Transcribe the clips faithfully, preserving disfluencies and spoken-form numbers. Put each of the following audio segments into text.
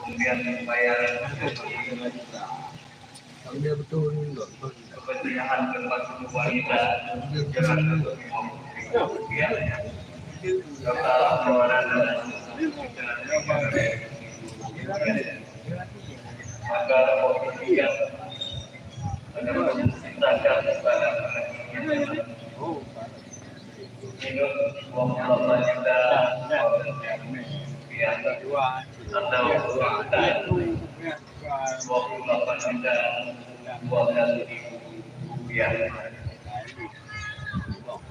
Kemudian bayar kebersihan tempat khusus wanita, tujuh ratus lima puluh ribu rupiah. Total pengeluaran dalam maka sertifikat akan diserahkan kepada minus dua puluh delapan juta rupiah atau dua puluh delapan juta dua belas ribu rupiah.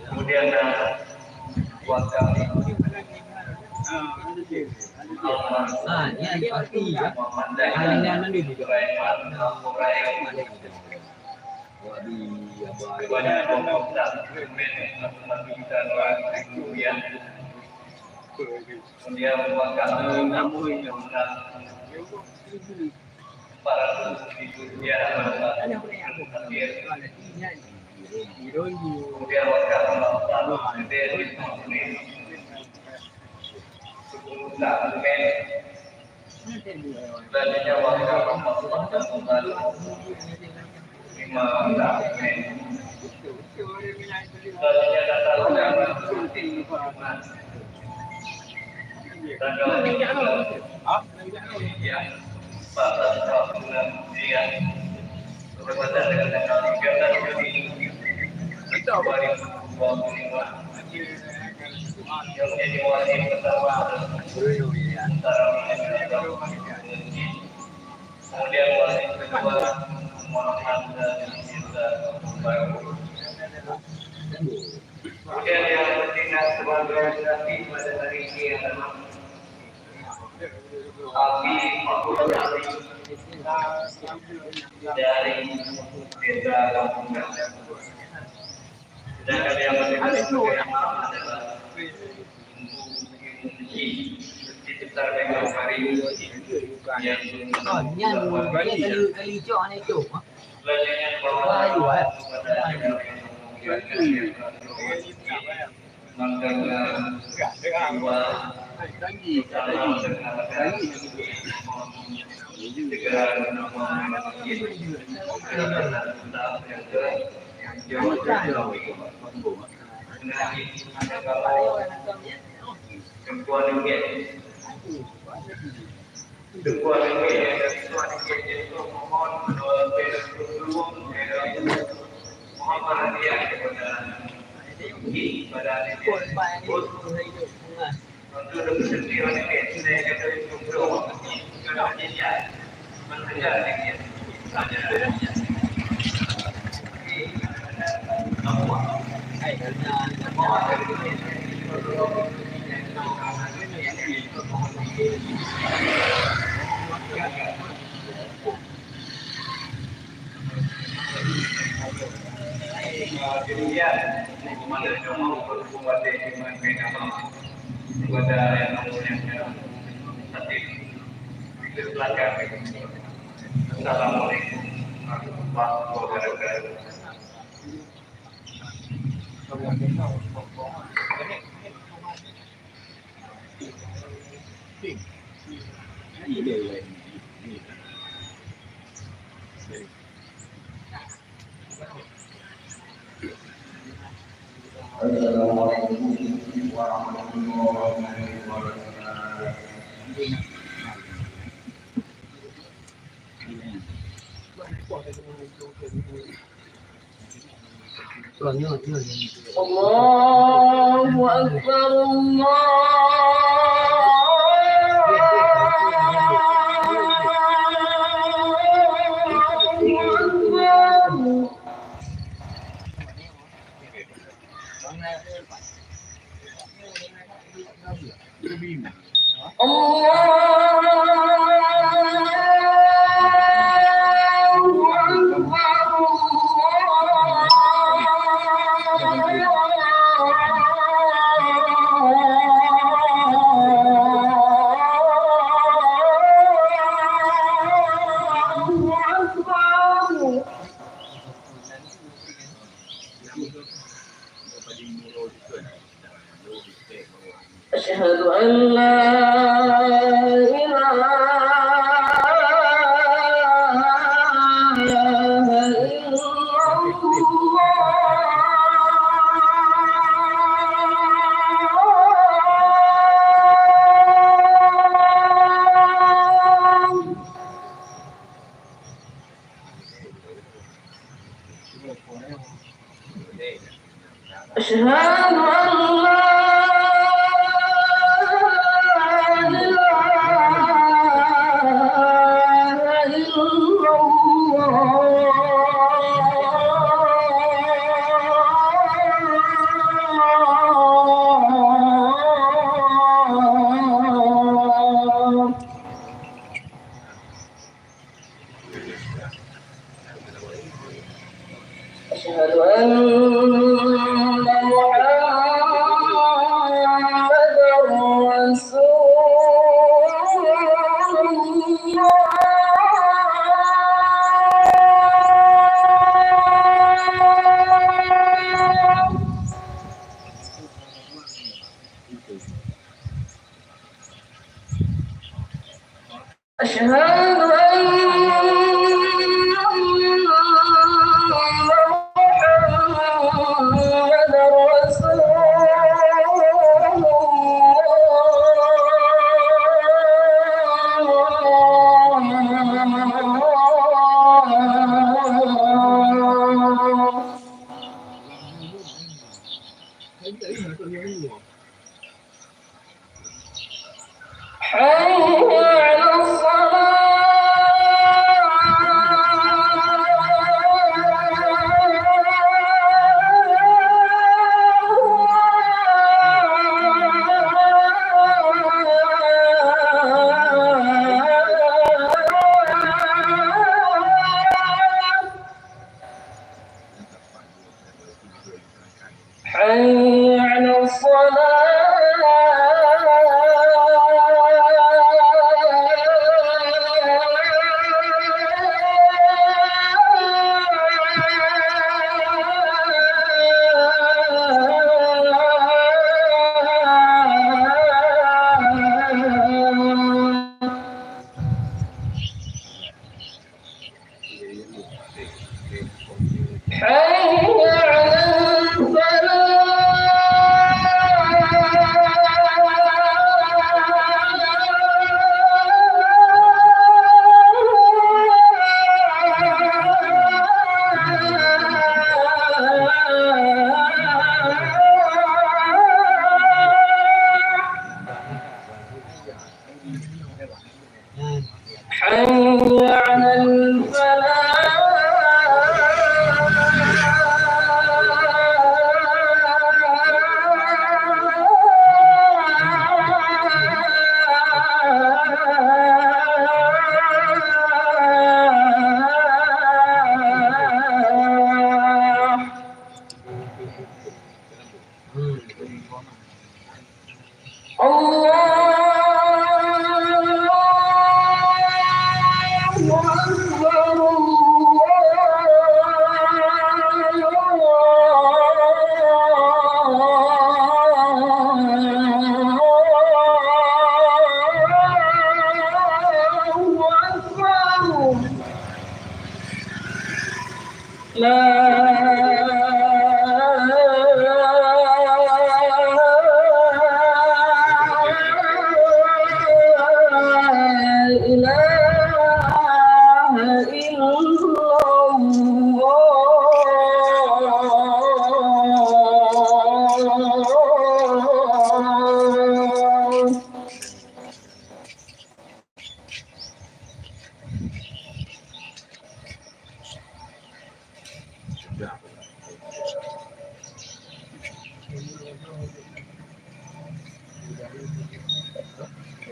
Kemudian, eh, wakaf. Ah, ya, pasti, ya. Ada yang nanti juga. Ada yang juga. Wabi, ya, Bang. Kebanyakan wakaf. Kemudian, wakaf. Empat ratus ribu rupiah. Kemudian wakaf sepuluh juta rupiah. Selanjutnya wakaf lima juta rupiah. Selanjutnya data Kemudian yang penting sebagai saksi pada hari ini adalah Abi Mahmud Ali dari Desa Lampungan. Sedangkan yang penting sebagai imam adalah Ibu Haji Besar Bengkong Hari yang Oh, nyan dia kali, kali cok aneuk tu. Selanjutnya bawa kepada acara yang memuliakan yang Assalamualaikum warahmatullahi wabarakatuh. Assalamualaikum warahmatullahi wabarakatuh. Allahu Akbar, Allahu Akbar. Allahu Akbar, Allahu Akbar. أشهد أن لا إله إلا الله. أشهد أن لا إله إلا الله. أشهد أن محمدا رسول الله. أشهد أن محمدا رسول الله. حي على الصلاة. حي على الصلاة. حي على الفلاح. حي على الفلاح. الله أكبر، الله أكبر. لا إله إلا الله.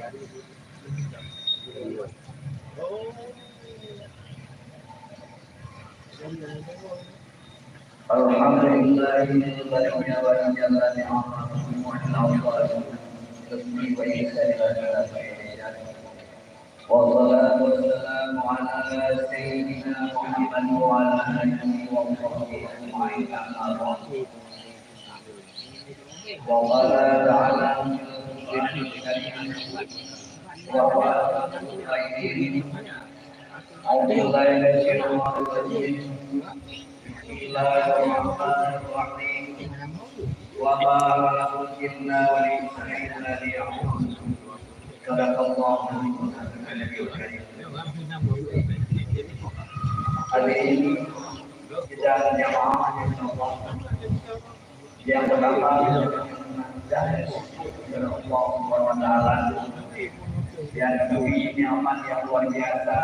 الحمد لله الذي ولي الذي أمر بالمعروف والنهي عن المنكر وإيتاء ذي القربى. والصلاة والسلام على سيدنا محمد وعلى آله وصحبه أجمعين، أما بعد. وقال تعالى في القرآن الكريم: وهو أصدق القائلين. أعوذ بالله من الشيطان الرجيم. بسم الله الرحمن الرحيم. وما خلقت الجن والإنس إلا ليعبدون. صدق الله العظيم. Hadirin sidang jamaah yang Allah. Yang pertama, dan Allah Subhanahu wa Taala yang beri nikmat yang luar biasa,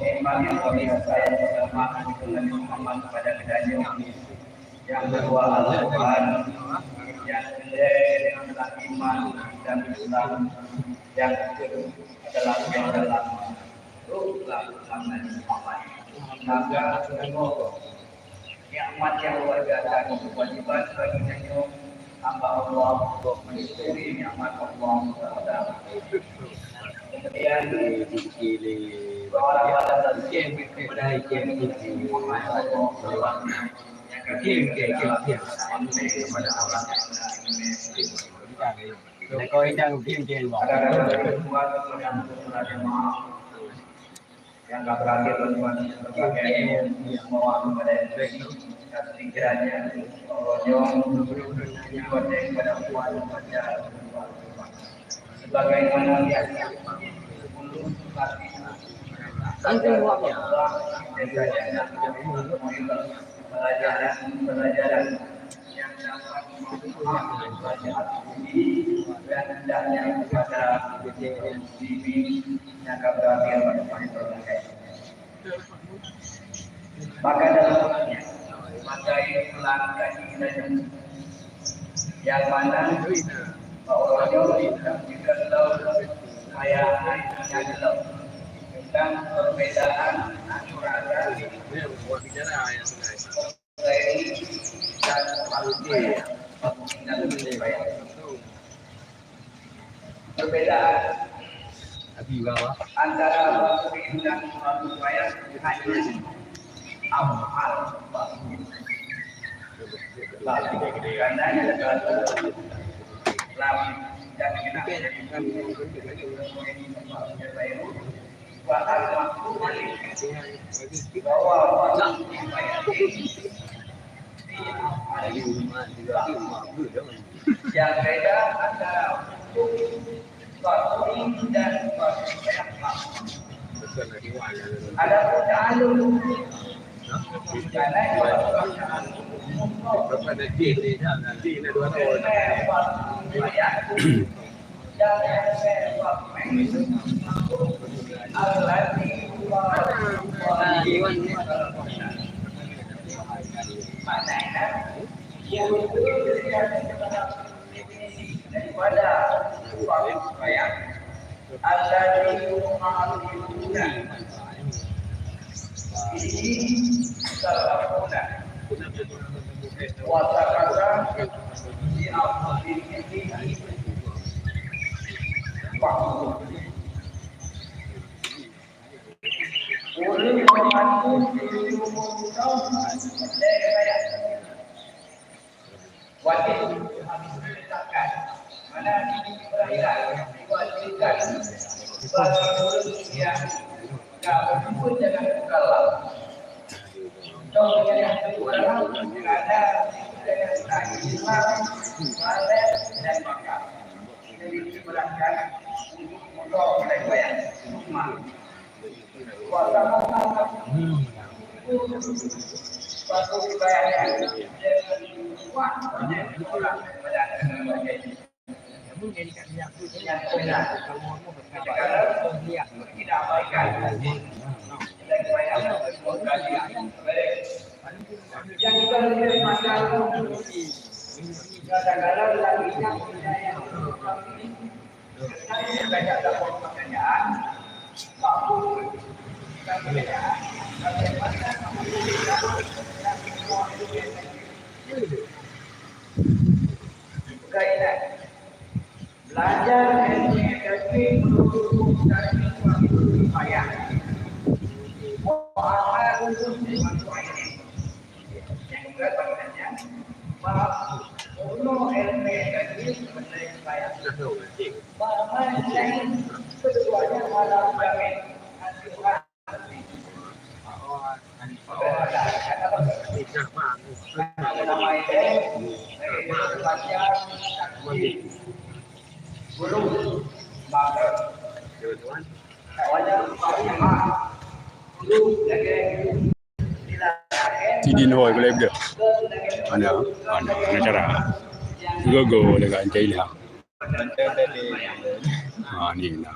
nikmat yang luar biasa yang pertama Nabi Muhammad kepada kita, yang kedua Al-Quran, yang ketiga iman dan Islam, yang ketiga adalah yang dalam ruh Islam Nabi Muhammad. Maka sungguh nikmat yang luar biasa, kewajiban bagi kita hamba Allah untuk mensyukuri nikmat Allah Subhanahu wa Taala. Kemudian, doa pada Nabi Muhammad sallallahu alaihi wasallam. Yang ketiga adalah kepada Allah. Ada kau yang game game. Yang ka berakhir, teman-teman, sebagai mewakili kepada M C, dan sekiranya Allah nyong daripada puan baca. Sebagaimana biasa, sepuluh kali. Sangking waktu. Pelajaran-pelajaran yang dapat membuka pelajaran ini dan hendaknya kepada muslimin yang akan berakhir pada pelajaran. Maka dalam maka ini pulang kaji kita yang mana bahwa kita tahu supaya kita tahu tentang perbedaan antara Perbedaan antara makhluk dan makhluk hanya amal. Karena lam dan kita bahwa yang beda antara hukum Faturi dan Faturi. Adapun ta'alluq, karena daripada sembahyang, alladzi yu'arifuna bihi salafuna wa sakata fi afdhalihi. Ureuëng meumandum diri meunyoe dari raya. Wajib harus diletakkan. Mana diperhatikan, diwajibkan bagi ureuëng yang ka berumur dengan mukallaf. Contoh yang mukallaf ada yang Islam, balik dan makan. Jadi diperhatikan untuk motor dan bayar rumah. Yang Kadang-kadang lagi nyan, kita yang orang ini, kita yang banyak dapat pekerjaan, bagus, kita pekerjaan, bagaimana kamu bisa, kita semua itu yang lagi. Bukan ingat. Belajar ilmu tajwid menuntut dari waktu payah. Wa amal untuk waktu ini. Yang kedua, bunuh ilmu tajwid menuntut payah. Wa amal lain, keduanya malah kami. Sidin hôi boleh beude. Ana, ana, ana cara. Gogo dekat Antai Ilham. Ha, ni nah.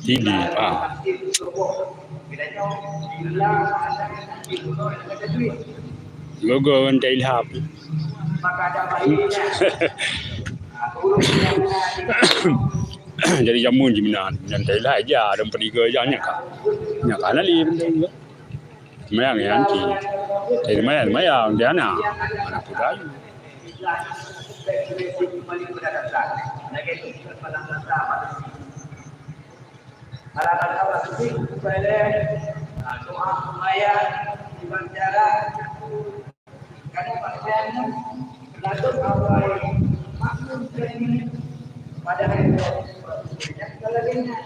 Tidi, ha. Gogo ngon Antai Ilham. Jadi jameun jih meunan, Antai Ilham ja, dan peudiga ja nyan ka. Nyan ka na lé penting. Mayang ya, anti. Jadi mayang, mayang, dia na. Anak muda. Halaman apa sih? Supaya, ah, doa, sembahyang, ibadah, karena pakaian, lalu awal makmum ini pada hari itu, yang lainnya.